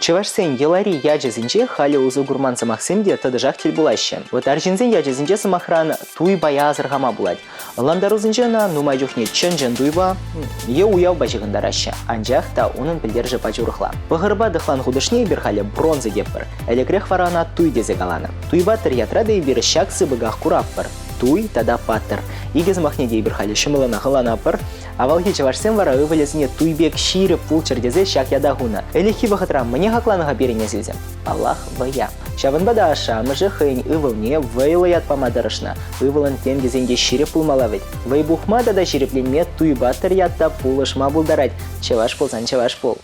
Чӑвашсен йӑлари ячӗсенче халӗ усӑ курман сӑмахсем те тӑтӑшах тӗл пулаҫҫӗ. Вӑт арҫынсен ячӗсенче, сӑмахран, туй пая асӑрхама пулать. Ӑнлантарусенче ӑна нумай чухне чӑн-чӑн туйпа е уявпа ҫыхӑнтараҫҫӗ, анчах та унӑн пӗлтерӗшӗ пач урӑхла. Пӑхӑрпа тӑхлан хутӑшне эпир халӗ бронза тетпӗр. Ӗлӗкрех вара ӑна туй тесе каланӑ. Туйпа пӗр ятра та эпир ҫак сыпӑках куратпӑр. Туй тата паттӑр. Икӗ сӑмахне те эпир халӗ ҫӑмӑллӑнах ӑнланатпӑр. Авалхи чӑвашсем вара ывӑлӗсене туй пек ҫирӗп пулччӑр тесе ҫак ята хунӑ. Ӗлӗкхи вӑхӑтра мӗне хакланӑ-ха пирӗн несӗлсем? Паллах, вӑя. Ҫавӑнпа та ашшӗ-амӑшӗ хӑйӗн ывӑлне вӑйлӑ ят пама тӑрӑшнӑ. Ывӑлӑн тем тесен те ҫирӗп пулмалла вӗт. Вӑй пухма тата ҫирӗпленме Туйпаттӑр ят та пулӑшма пултарать. Чӑваш пулсан чӑваш пул.